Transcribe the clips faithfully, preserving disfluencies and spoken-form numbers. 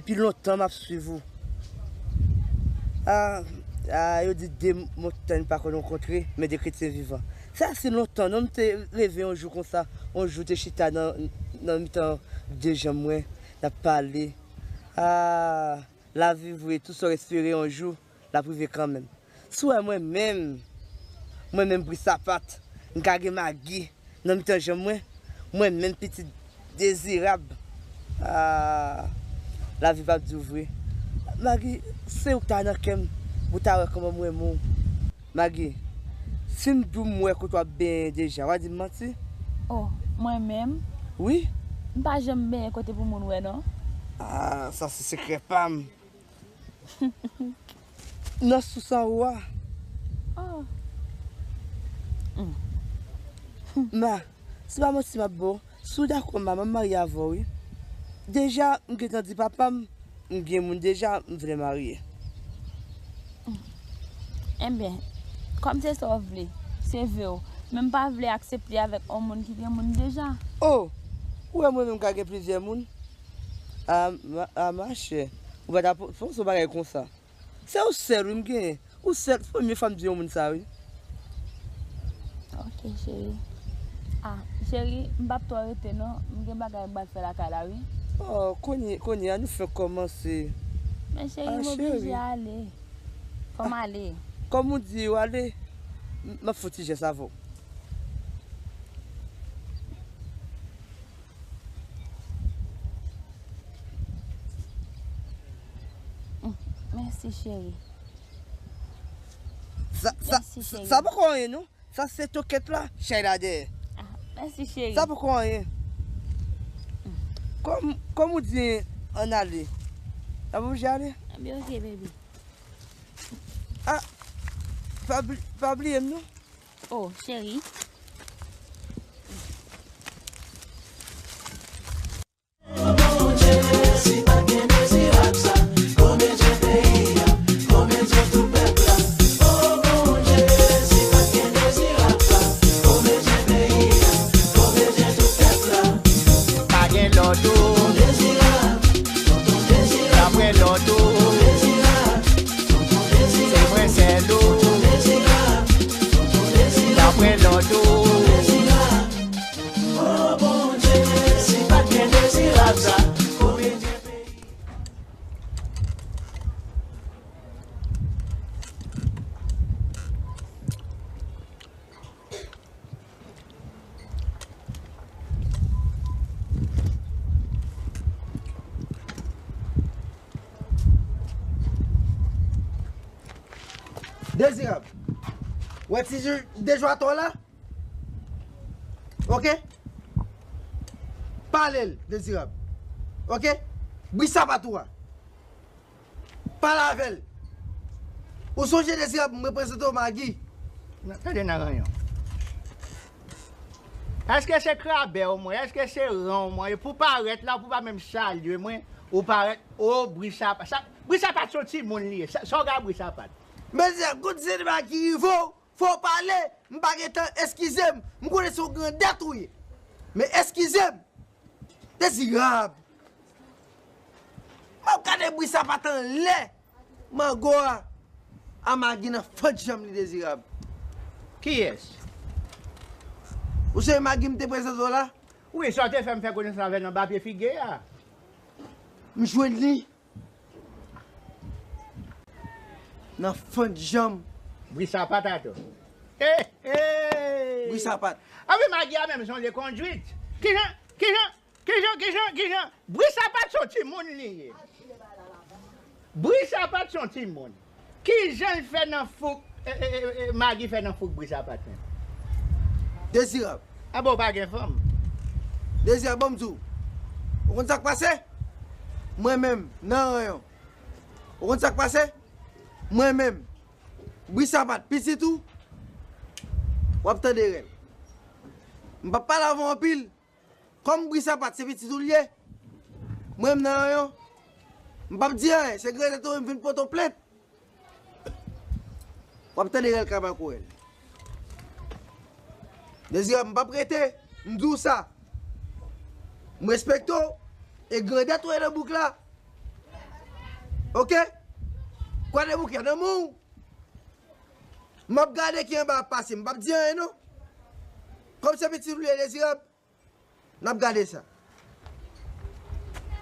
Depi lontan m ap swiv ou. A, a, yo di de montany pa konn rankontre, men de kretyen vivan. Sa se lontan, non, m te reve yon jou konsa, yon jou te chita nan, nan mitan de janm mwen, n ap pale. A, lavi vre, tout sa w espere yon jou, l ap rive kanmenm. Si w wè mwen menm, mwen menm Bri Sapat, m ka gen Magi nan mitan janm mwen, mwen menm pitit Dezirab. Ah, lavi p ap di w vre. Magi, se ou k ta nan kè m, ou ta wè kòman m renmen w. Magi, si m di w m wè kote w ap benyen deja, w a di m manti? Oh, mwen menm? Wi. M pa janm benyen kote pou moun wè, non. Ah, sa se sekrè pa m. Nan sous anwo a. Oh. Mm. Ma, se pa manti m ap ba w. Si w dakò, ma, m ap marye avè w, wi. Deja, m gentan di papa m, m gen moun deja, m vle marye. Enben, kòm se sa w vle, se ve w. Men m pa vle aksepte avèk yon moun ki gen moun deja. Oh, ou wè mwen menm ka gen plizyè moun? A, ma, a, machè, ou pa ta panse yon bagay konsa. Se ou sèl, wi, m genyen. Ou sèl, se premye fwa m di yon moun sa, wi. Ok, cheri. Ah, cheri, m p ap twò rete, non. M gen bagay m pral fè lakay la, wi. Oh, kounye, kounye a, nou fenk kòmanse. Men cheri, m oblije ale. Fò m ale. Kòm ou di w ale, m, m ap fè yon ti jès avè w. Mm, mèsi, cheri. Sa, sa, mèsi, sa, cheri. Sa poko anyen, non. Sa se tokèt la, chay la dèyè. Ah, mèsi, cheri. Sa poko anyen. Kòm, kòm ou di, ann ale. N ap oblije ale. Ebyen, ok, baby. Ah, pa bli-, pa bliye m, non. Oh, cheri. Pa gen lòt ou. Daprè lòt ou. Se mwen sèl ou. Daprè lòt ou. Oh Bondye, si pa t gen Dezirab sa, konbyen peyi? Dezirab, wè ti jou dejwatò la? Ok? Pale l, Dezirab. Ok? Bri sapat ou a. Pale avè l. Ou sonje Dezirab, m reprezante w Magi. Nan, tande nan ranyon. Èske se krabè w mwen? Èske se ran w mwen? E pou parèt la, pou pa menm salye mwen, ou parèt, o, Bri Sapat. Sa, Bri Sapat se yon timoun li ye. Sa, sa w ka Bri Sapat? Men Dezirab, gon ti evenman ki rive w, fò w pale, m pa gen tan, eskize m, m konnen se yon grandèt ou ye. Men eskize m, Dezirab. M ap gade Bri Sapat anlè mango a, a Magi nan fant janm li Dezirab. Kiyès? Ou se Magi m te prezante w la? Wi, sa w te fè m fè konesans avè l anba pye figi a. M jwenn li. Nan fant janm. Bri Sapat atò. Hey, hey! Bri Sapat. Anpi Magi a menm se yon lekondwit. Kijan, kijan, kijan, kijan, kijan? Bri Sapat se yon timoun li ye. Bri Sapat se yon timoun. Kijan l fè nan fouk, e, e, e, e, Magi fè nan fouk Bri Sapat menm? Dezirab. Anben w pa gen fanm. Dezirab, ban m di w. Ou konn sa k pase? Mwen menm, nan ranyon. Ou konn sa k pase? Mwen menm, Bri Sapat, pitit ou, w ap tande rèl. M p ap pale avè w anpil. Kòm Bri Sapat se pitit ou l ye, mwen menm nan ranyon, m p ap di anyen, se grandèt ou vin pote w plent. W ap tande rèl kaba kourèl. Dezirab, m p ap rete, m di w sa. M respekte w, e grandèt ou ye nan bouk la. Ok? Kwadèboukè nan men w. M ap gade ki anba ap pase. M p ap di anyen non. Kòm se pitit ou ye Dezirab, n ap gade sa.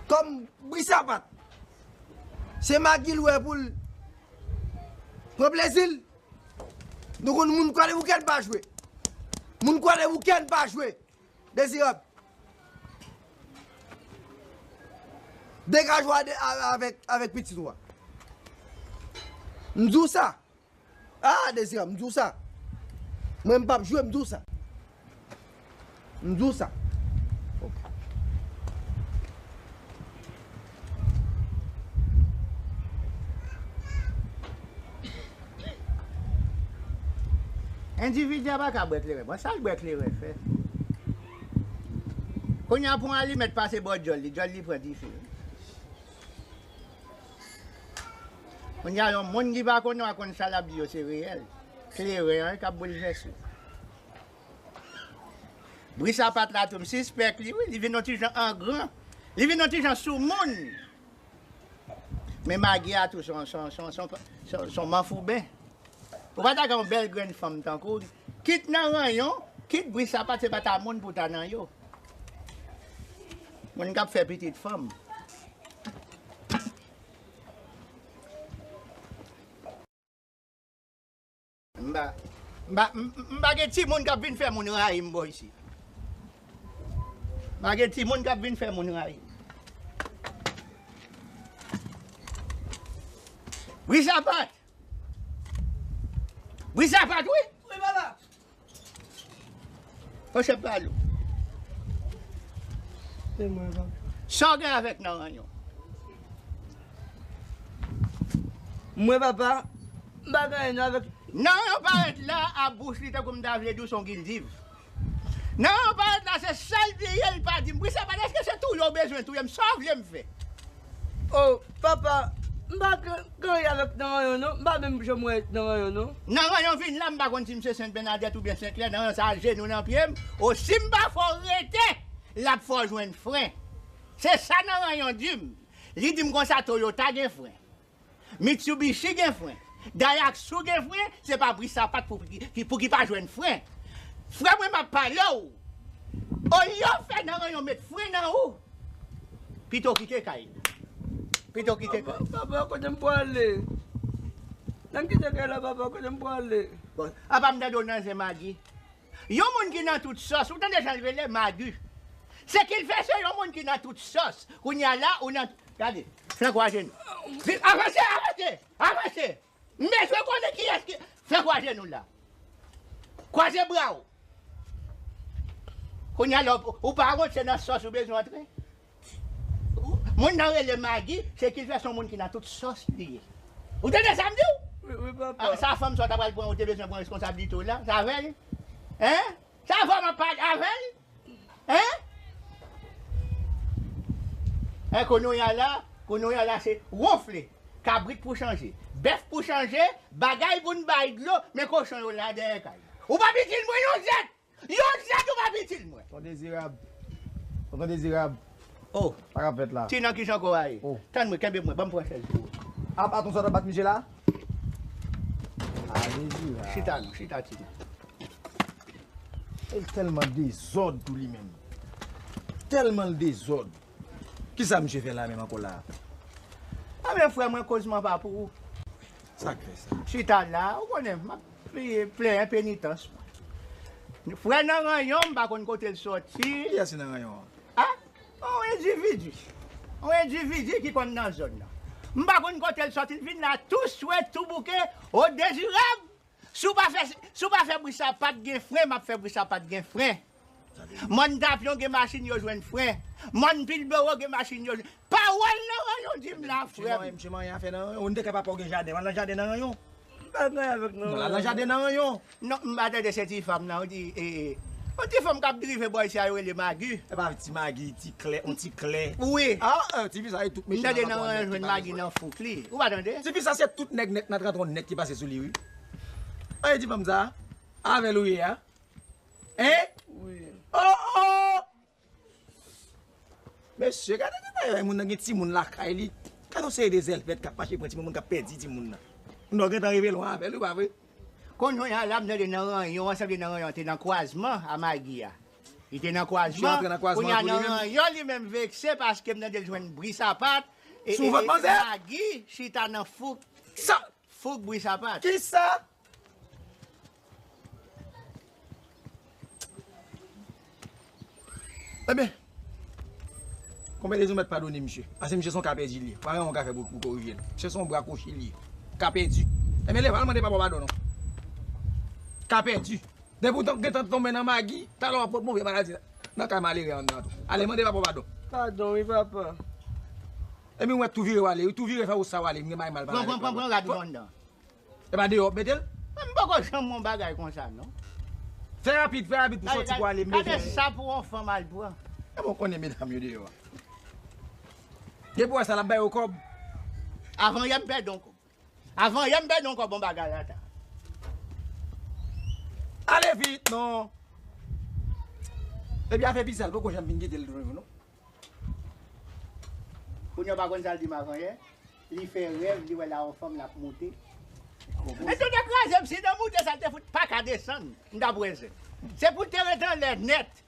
Kòm Brisapat, se Magi l wè pou l pran plezi l. Nou konn moun Kwadèboukè n pa jwe. Moun Kwadèboukè n pa jwe. Dezirab. Degaje w a de, a, avèk, avèk pitit ou a. M di w sa. Ah, Dezirab, m di w sa. Mwen, m p ap jwe, m di w sa. M di w sa. Ok. Endividi a pa ka bwè kleren. Bon, sa l bwè kleren fè? Kounye a, pran alimèt pase bò djòl li, djòl li pran dife. Kounye a, yon moun ki pa konnen w a konn sa l ap di yo, se reyèl. Kleren an k ap boulvèse. Brisapat la tou, m sispèk li, wi. Li vin yon ti jan angran. Li vin yon ti jan soumoun. Men Magi a tou, se yon, se yon, se yon, se yon, se yon, se yon manfouben. Ou pa ta gen yon bèl grenn fanm tankou li. Kit nan ranyon, kit Brisapat, se pa ta moun pou ta nan yo. Moun k ap fè pitit fanm. M pa, m pa, m, m pa gen timoun k ap vin fè moun rayi m bò isi. M pa gen timoun k ap vin fè moun rayi m. Brisapat! Brisapat, wi! Wi, papa! Monchè, pale w. Se mwen, papa. Sa w gen avèk nan ranyon? Mwen, papa, m pa gen anyen avèk. Nan ranyon parèt la, a bouch li, tankou m ta vle di w se yon gildiv. Nan ranyon parèt la, se sa l bliye, l pa di m. Brisapat, èske se touye w bezwen touye m? Sa w vle m fè? Oh, papa, m pa gen, gen anyen avèk nan ranyon, non. M pa menm janm wè nan ranyon, non. Nan ranyon vin la, m pa konn si m se Sent Bènadèt oubyen Sent Klè, nan ranyon sa a, jenou nan pye m. O, si m pa fè w rete, l ap fè w jwenn fren. Se sa nan ranyon di m. Li di m konsa, Toyota gen fren. Mitsubishi gen fren. Daihatsu gen fren, se pa Brisapat pou ki, ki, pou ki pa jwenn fren. Frè mwen, m ap pale w. Olye w fè nan ranyon met fren nan ou, pito w kite kay. Pito w kite kay. Papa, papa, kote m prale? Nan kite kay la, papa, kote m prale? Bon, apa m tande w nan zen Magi. Yon moun ki nan tout sòs, ou tande jan l rele? Magi. Se ki l fè se yon moun ki nan tout sòs. Kounye a la, ou nan, gade, flank w ajenou. Vin, avanse, avanse, avanse. M bezwen konnen kiyès ki, flank w ajenou la. Kwaze bra w. Kounye a la, ou, ou pa wont, se nan sòs ou bezwen antre. Moun nan rele Magi, se ki l fè se yon moun ki nan tout sòs li ye. Ou tande sa m di w? Wi, wi, papa. Ah, sa fanm sa w ta pral pran, ou te bezwen pran responsablite w la, sa avè l? Hein? Sa fanm ap pale avè l? Hein? Hein, kounye a la, kounye a la se wonfle. Kabrit pou chanje. Bèf pou chanje, bagay pou n bay dlo, men kochon yo la dèyè kay. Ou pa pitit mwen yon zèt! Yon zèt ou pa pitit mwen. Ton Dezirab. Tonton Dezirab. Oh. Sa k ap fèt la? Ti nan ki jan kò a ye? Oh. Tann mwen, kenbe mwen, ban m pran chèz pou ou. A, pa ton sòt ap bat misye la? A, Dezirab. Chita non, chita ti nan. E l tèlman dezòd tou li menm. Tèlman l dezòd. Kisa misye fè la menm ankò la? A men frè mwen, kozman pa pou ou. Sa k fè sa? Chita la, ou konnen, m ap plenyen penitans mwen. Frè nan ranyon, m pa konn kote l sòti. Kiyès ki nan ranyon an? A? Yon endividi. Yon endividi ki konn nan zòn nan. M pa konn kote l sòti, l vin la tou swè, tou bouke, o Dezirab. Si w pa fè, si w pa fè Brisapat gen fren, m ap fè Brisapat gen fren. Mòn Tapyon gen machin yo jwenn fren. Mòn Pilboro gen machin yo jwenn. Pawòl nan ranyon di m la, frè m. Misye manyen afè nan ranyon. Ou te ka papa w gen jaden. Al nan jaden nan ranyon. M pa gen avèk nan ranyon. Non, al nan jaden nan ranyon. Non, m pa tande se ti fanm nan. Ou di, e, e, yon ti fanm k ap drive bò isi a yo rele Magi. E pa ti Magi, ti klè, yon ti klè. Wi. A, e, tifi sa e tout mechan nan ranyon jwenn Magi nan fouk li. Ou pa tande? Tifi sa se tout nèg nèt nan trant nèt ki pase sou li, wi. An, e ti fanm sa? Avè l ou ye a? Hein? Wi. Oh, oh! Mesye, gade ki bagay, moun nan gen timoun lakay li. Gade yon seri de zèlvèt k ap mache pran timoun, moun k ap pèdi timoun nan. Nou gentan rive lwen avè l, wi, pa vre? Kounye a la, m tande nan ranyon, ansanm de nan ranyon, te nan kwazman a Magi a. Li te nan kwazman. Misye antre nan kwazman an tou li menm. Kounye a nan ranyon, li menm vekse paske m tande l jwenn bri sapat. E, sou vant manzè? Magi chita nan fouk. Sa? Fouk bri sapat. Kisa? Ebyen, konpè Dezou mèt padone misye. Paske misye se yon ka pèdi li ye. Pa gen yon ka fè pou, pou korije l. Misye se yon bra kwochi li ye. Ka pèdi. Ebyen, leve al mande papa w padon non. Ka pèdi. Depi w t gentan tonbe nan Magi, talè w ap pot move maladi nan kay malere anndan tou. Ale mande papa w padon. Padon wi papa. Ebyen, ou mèt tou vire w ale, wi, tou vire fè ou sa w ale, m gen bagay m al pale avèk papa. Pran, pran, pran, pran rad ou anndan. E pa deyò w ap mete l? Mwen m poko janm wè yon bagay konsa non. Fè rapid, fè rapid pou sòti pou ale, m bezwen. Gade sa pou yon fanm al pran. E bon, konnen medam yo deyò a. Depi w wè sa, l ap ba yo kòb. Avan yè m pèdi yon kòb. Avan yè m pèdi yon kòb yon bagay ata. Ale vit non. Epi afè Pizza, l poko janm vin kite l non. Kounye a w pa konn sa l di m avan yè? Li fè rèv, li wè l a yon fanm l ap moute. Men tout kraze m, si nan moute sa l te fout pa ka desann, m t ap wè zen. Se pou l te ret anlè nèt.